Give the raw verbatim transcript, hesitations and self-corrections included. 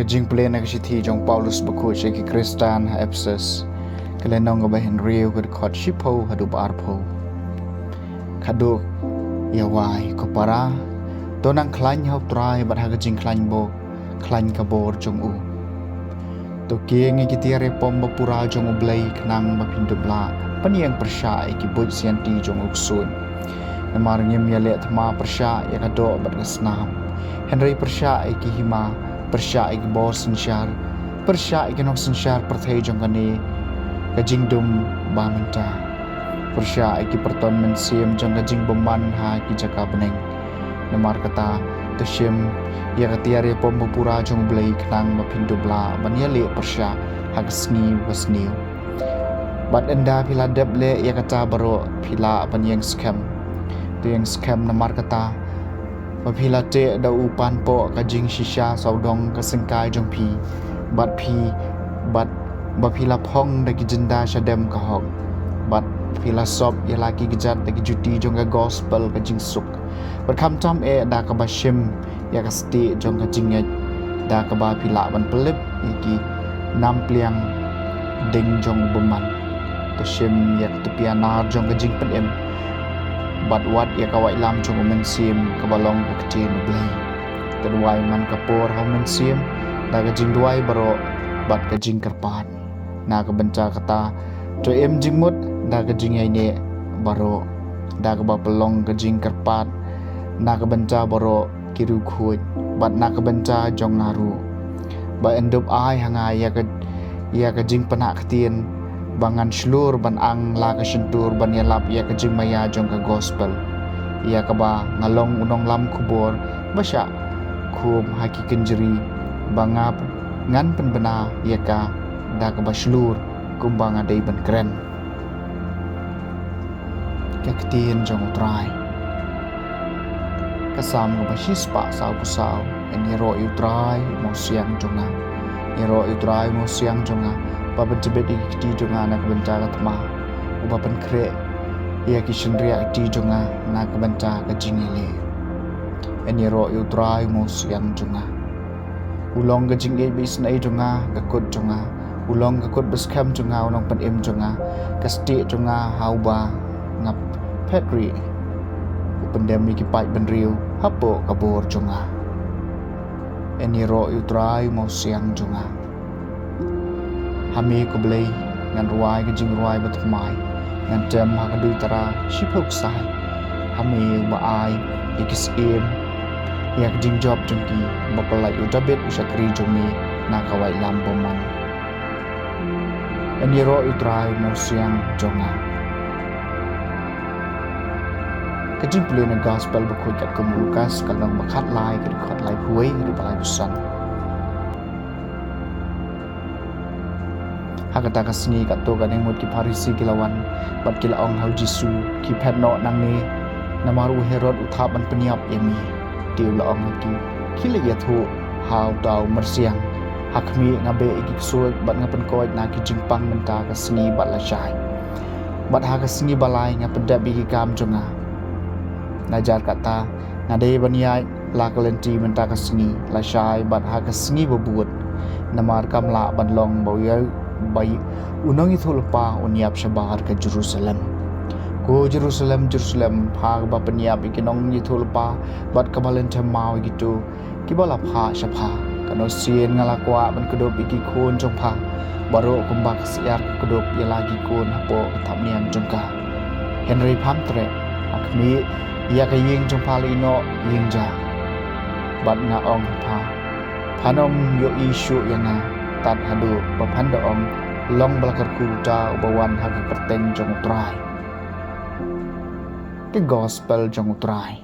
Ka jingpule na ka shithi jong Paulus bakhuid sha ki Khristan ha Ephesus, ka lynnong kaba hynriew, ka dkhot shiphew haduh ba arphew. Khatduh, ïa wai ko para, to nang khlaiñ ha U Trai bad ha ka jingkhlaiñ bor, khlaiñ ka bor jong u. To kieng ïa ki tiar ïapom ba pura jong U Blei khnang ba phin dup lah ban ïeng pyrshah ïa ki buit sianti jong u ksuid. Namar ngim ïaleh thma pyrshah ïa ka doh bad ka snam, hynrei pyrshah ïa ki hima, pyrshah ïa ki bor synshar, pyrshah ïa ki nongsynshar pyrthei jong kane ka jingdum ba mynta, pyrshah ïa ki pyrton mynsiem jong ka jingbymman ha ki jaka bneng. Namar kata, to shim ïa ka tiar ïapom ba pura jong U Blei khnang ba phin dup lah ban ïaleh pyrshah ha ka sngi ba sniew. Bad ynda phi la dep leh ïa kata baroh, phi lah ban ïeng skhem. To ïeng skhem namar kata, ba phi la teh da u panpoh ka jingshisha sawdong ka syngkai jong phi, bad phi, bad ba phi la phong da ki jynda shadem ka hok, bad phi la sop ïa la ki kjat da ki juti jong ka gospel ka jingsuk, bad khamtam eh da kaba shim ïa ka stieh jong ka jingngeit, da kaba phi lah ban pynlip ïa ki nam pliang ding jong u bymman. To shim ïa ka tupia nar jong ka jingpynim, bad wad ïa ka waitlam jong U Mynsiem kaba long ka ktien U Blei. To duwai man ka por ha U Mynsiem da ka jingduwai baroh bad ka jingkyrpad. Na ka bynta kata, to im jingmut da ka jingïaineh baroh, da kaba pynlong ka jingkyrpad na ka bynta baroh ki riewkhuid, bad na ka bynta jong nga ruh, ba yn dup ai ha nga ïa ka, ïa ka jingpynah ktien ba ngan shlur ban ang la ka shyntur ban ïalap ïa ka jingmaïa jong ka gospel, ïa kaba nga long u nonglam khubor ba shah khum ha ki kynjri, ba nga, ngan pynbna ïa ka da kaba shlur kumba nga dei ban kren. Ka ktien jong U Trai. Ka Salm kaba shispah sawphew saw. Yn ïaroh ïa U Trai, u mawsiang jong nga. Ïaroh ïa U Trai, u mawsiang jong nga, ba pyntbit ïa ki kti jong nga na ka bynta ka thma, uba pynkhreh ïa ki shynriah kti jong nga na ka bynta ka jingïaleh. Yn ïaroh ïa U Trai, u mawsiang jong nga. U long ka jingïeit ba isynei jong nga, ka kut jong nga. U long ka kut ba skhem jong nga, u nongpynim jong nga, ka stieh jong nga ha uba nga phet rieh. U pyndem ïa ki paid bynriew hapoh ka bor jong nga. Yn ïaroh ïa U Trai, u mawsiang jong nga. Ha me ko Blei ngan rwai ka jingrwai bathymmai, ngan tem ha ka duitara shiphew ksai. Ha me uba ai ïa ki syiem ïa ka jingjop jong ki, ba pyllait u Dabid u shakri jong me na ka waitlam bymman. Yn ïaroh ïa U Trai, u mawsiang jong nga. Ka jingpule na gospel bakhuid katkum u Lukas, ka lynnong ba khatlai, ka dkhot laiphew wei haduh ba laiphew san. Ha kata ka sngi katto katne ngut ki Pharisi ki la wan, bad ki la ong ha u Jisu, khie phet noh nangne, namar u Herod u thap ban pynïap ïa me. Te u la ong ha ki, khie leit ïathuh ha uta u myrsiang, ha khmih nga beh ïa ki ksuid bad nga pynkoit na ki jingpang mynta ka sngi bad lashai, bad ha ka sngi ba lai nga pyndep ïa ki kam jong nga. Najar kata, nga dei ban ïaid la ka lynti mynta ka sngi, lashai bad ha ka sngi ba bud. Namar kam lah ban long ba u ïa, ba u nongïathuhlypa un ïap shabar ka Jerusalem. Ko Jerusalem, Jerusalem, pha kaba pynïap ïa ki nongïathuhlypa bad kaba lynthem maw ïa kito kiba la phah sha pha. Katno sien nga la kwah ban kdup ïa ki khun jong pha baroh kumba ka syiar ka kdup ïa la ki khun hapoh ka thapniang jong ka. Hynrei pham treh, ha khmih ïa ka ïing jong pha la ïehnoh ïing ja. Bad nga ong ha pha, phan ym ïohi shuh ïa nga, tad haduh ba phan da ong, long ba la kyrkhu uta uba wan ha ka kyrteng jong U Trai. Ka gospel jong U Trai.